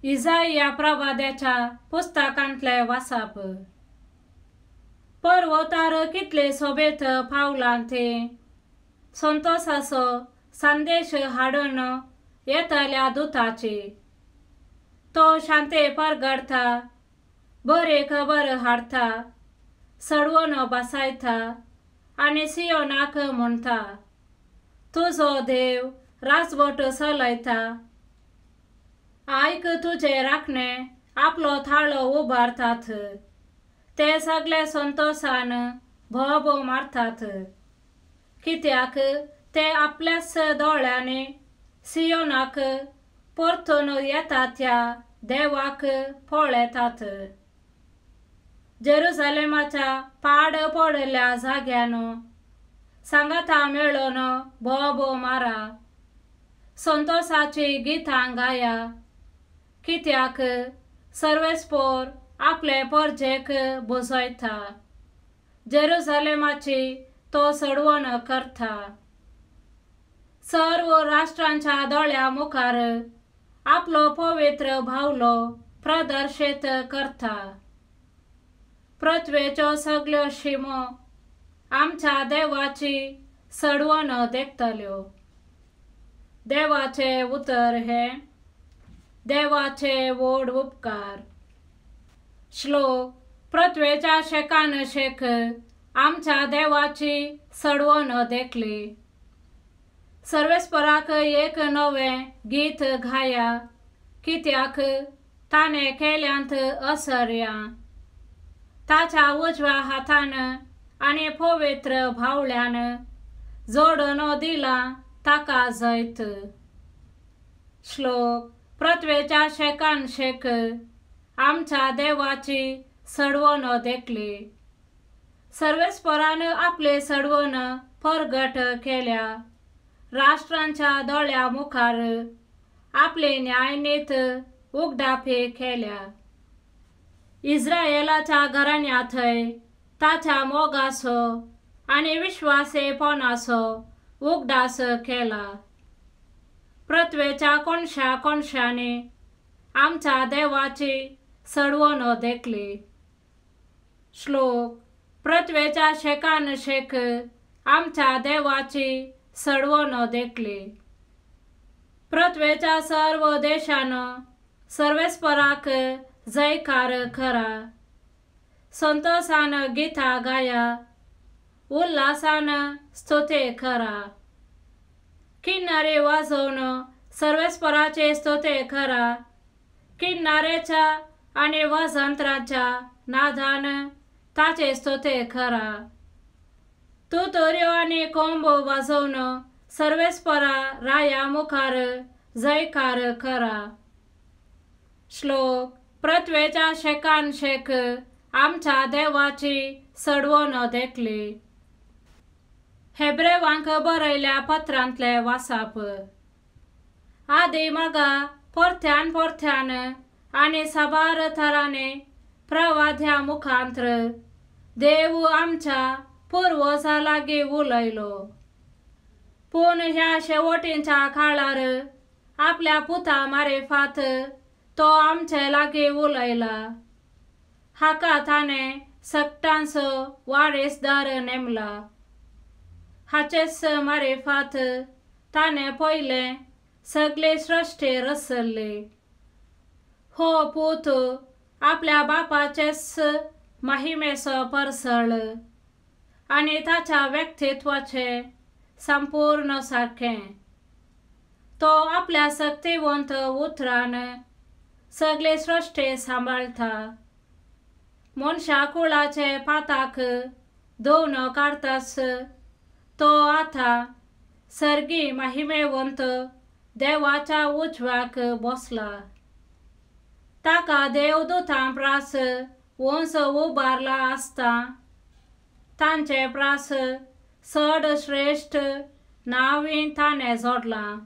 इजाया प्रवाद्याच्या पुस्तकांतले वासाप. पर्वतार कितले सोबेत पावलां ते संतोसाचो संदेश हाडून येतल्या दुताची. तो शांते परगडता, बरे खबर हाडता, सडवून बसायता आनी सियोनाक म्हणटा, तुजो देव राजवट चलयता. आयक, तुजे राखणे आपलो थाळो उबारतात, ते सगळे संतोसान भोबो मारतात, कित्याक ते आपल्याच दोळ्यांनी सियोनाक परतून येता त्या देवाक पळयतात. जेरुसलेमाच्या पाड पडिल्ल्या जाग्यान सांगाता मेळून भोबो मारा, संतोसाची गितां गाया, कित्याक सर्वेस्पोर आपले परजेक बुजयता, जेरुसलेमाची तो सडवण करता. सर्व राष्ट्रांच्या दोळ्या मुखार आपलो पवित्र भावलो प्रदर्शीत करता. पृथ्वेच्यो सगळ्यो शिमो आमच्या देवाची सडवण देखतल्यो. देवाचे उतर हे देवाचे व्हड उपकार. श्लोक. पृथ्वेच्या शेकान शेक आमच्या देवाची सडवण देखली. सर्वेस्पराक एक नवें गीत गाया, कित्याक ताणें केल्यांत असर्या. ताच्या उजव्या हातान आनी पवित्र भावल्यान जोडून दिलां ताका जैत. श्लोक. पृथ्वेच्या शेकान शेक आमच्या देवाची सडवण देखली. सर्वेस्परान आपले सडवण परगट केल्या, राष्ट्रांच्या दोळ्या मुखार आपले न्यायनीत उगडापे केल्या. इस्रायलाच्या घराण्या थंय ताच्या मोगाचो आनी विश्वासेपणाचो उगडास केला. पृथ्वेच्या कोनशा कोनशांनी आमच्या देवाची सडवण देखली. श्लोक. पृथ्वेच्या शेकान शेक आमच्या देवाची सडवण देखली. पृथ्वेच्या सर्व देशान सर्वेस्पराक जयकार करा, संतोसान गीता गाया, उल्हासान स्तुती करा. किन्नरे वाजोवन सर्वेस्पराचे स्तुती करा, किन्नरेच्या आनी वाजंत्राच्या नादान ताचे स्तुती करा. तुतोऱ्यो आनी कोंबो वाजोवन सर्वेस्परा राया मुखार जयकार करा. श्लोक. पृथ्वेच्या शेकान शेक आमच्या देवाची सडवण देखली. हेब्रेवांक बरयल्या पत्रांतले वासाप. आदी मागा परत्यान परत्यान आनी साबार थरांनी प्रवाद्या मुखांत्र देव आमच्या पुर्वजा लागीं उलयलो. पूण ह्या शेवटींच्या काळार आपल्या पुता मारेफात तो आमचे लागीं उलयला. हाका ताणें सगटांचो वारेसदार नेमला. हाचेच मारेफात ताणें पयलें सगळे सृश्टी रचल्ली. हो पूत आपल्या बापाचेच महिमेचो परसळ आनी ताच्या व्यक्तित्वाचें संपूर्ण सारकें. तो आपल्या शक्तिवंत उतरान सगळे सृश्टी सांबाळटा. मनशा कुळाचे पाताक दोन काडटाच तो आतां सर्गी महिमेवंत देवाच्या उजव्याक बसला. ताका देवदूतां प्रास वंस उबारला आसता, तांचे प्रास चड श्रेश्ठ नांवूय ताणें जोडलां.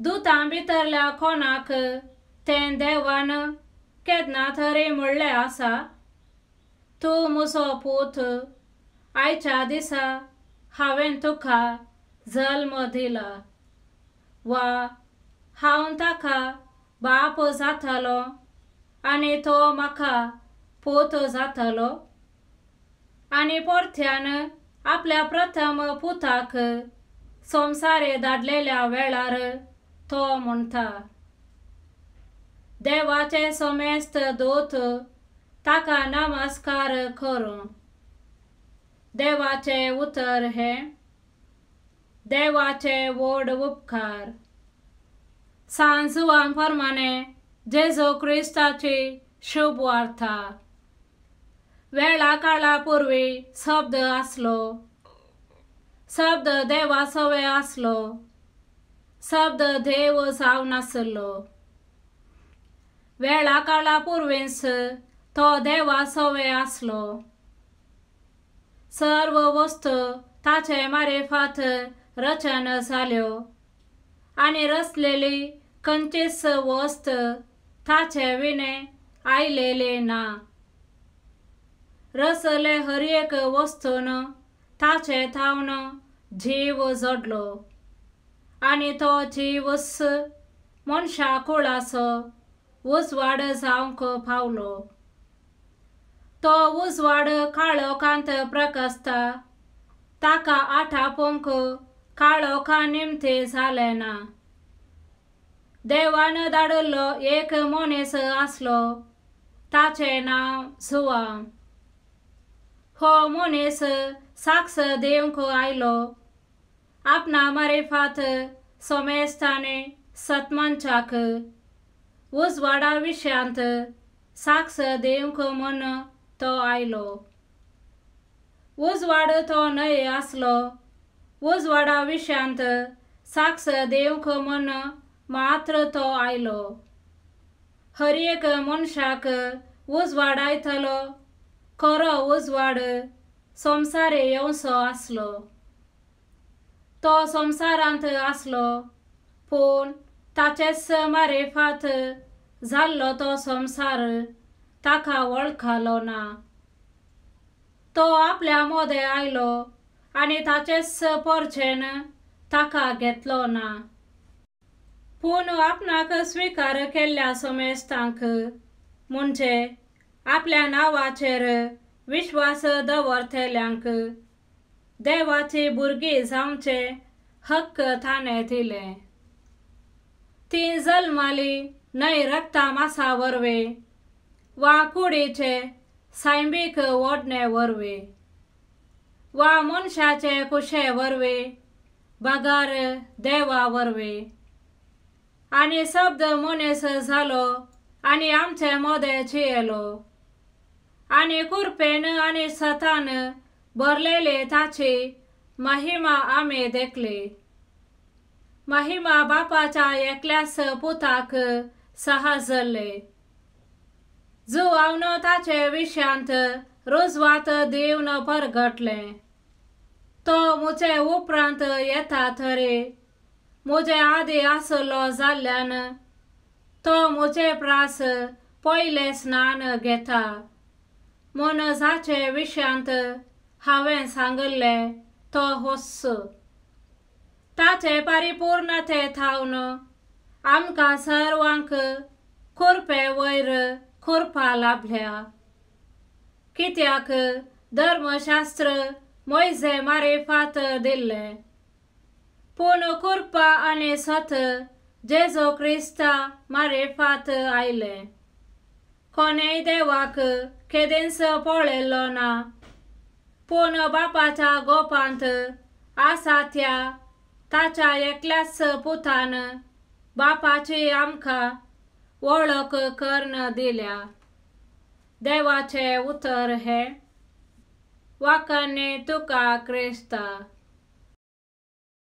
दुतां भितरल्या कोणाक तें देवान केन्ना तरी म्हणलें आसा, तूं म्हजो पूत, आयच्या दिसा हांवें तुका जल्म दिला, वा हांव ताका बाप बाप जातलो आनी तो म्हाका पूत जातलो? आनी परत्यान आपल्या प्रथम पुताक संवसारे धाडलेल्या वेळार तो म्हणटा, देवाचे समेस्त दूत ताका नमस्कार करूं. देवाचे उतर हे देवाचे व्हड उपकार. सांजुआं प्रमाणे जेजू क्रिस्ताची शुभ वार्ता. वेळा काळा पूर्वी शब्द आसलो, शब्द देवा सवे आसलो, शब्द देव जावन आसलो. वेळा काळा पूर्वीच तो देवा सवे आसलो. सर्व वस्तू ताचे मारिफात रचन जाल्यो आनी रचलेली खंयचीच वस्त ताचे विणे आयलेली ना. रचले हर एक वस्तून ताचे थावन जीव जोडलो आनी तो जीवच मनशा कुळाचो उजवाड जावंक पावलो. तो उजवाड काळोखांत प्रकाशता, ताका आठापोवंक काळोखा निमते जालें ना. देवान धाडिल्लो एक मनीस आसलो, ताचें नांव जुआंव. हो मनीस साक्ष दिवंक आयलो, आपणा मारिफात समेस्तांनी सतमनच्याक उजवाडा विशयांत साक्ष दिवंक म्हूण तो आयलो. उजवाड तो न्हय आसलो, उजवाडा विशयांत साक्ष दिवंक म्हूण मात्र तो आयलो. हर एक मनशाक उजवाडायतलो खरो उजवाड संवसारे येवचो आसलो. तो संवसारांत आसलो, पूण ताचेच मारिफात जाल्लो तो संवसार ताका वळखलो ना. तो आपल्या मदें आयलो आनी ताचेच पोरचेन ताका घेतलो ना. पूण आपणाक स्विकार केल्ल्या समेस्तांक, म्हणजे आपल्या नांवाचेर विश्वास दवरतल्यांक, देवाची भुरगीं जावचे हक्क ताणें दिले. ती जल्माली न्हय रक्ता मासा वरवीं वा कुडीचे सैमीक ओडणे वरवीं वा मनशाचे कुशे वरवीं, बगर देवा वरवीं. आनी शब्द मनीस जालो आनी आमचे मदें जियेलो आनी कुरपेन आनी सतान भरलेली ताची महिमा आमी देखली. महिमा बापाच्या एकल्याच पुताक सहजल्ली. जुआवन ताचे विशयांत रुजवात दिवन परगटलें, तो म्हजे उपरांत येता तरी म्हजे आदी आसलो जाल्ल्यान तो म्हजे प्रास पयलें स्नान घेता म्हूण जाचे विशयांत हांवें सांगिल्लें तो होच. ताचे परिपूर्णते थावन आमकां सर्वांक कुरपे वयर कुरपा लाभल्या. कित्याक धर्मशास्त्र मोयजे मारिफात दिल्लें, पूण कुरपा आनी सत जेजू क्रिस्ता मारिफात आयलें. कोणेय देवाक केदेंच पळयलो ना, पूण बापाच्या गोपांत आसा त्या ताच्या एकल्याच पुतान बापाची आमकां वळख करून दिल्या. देवाचें उतर हें. वाखाणणी तुका क्रिस्ता.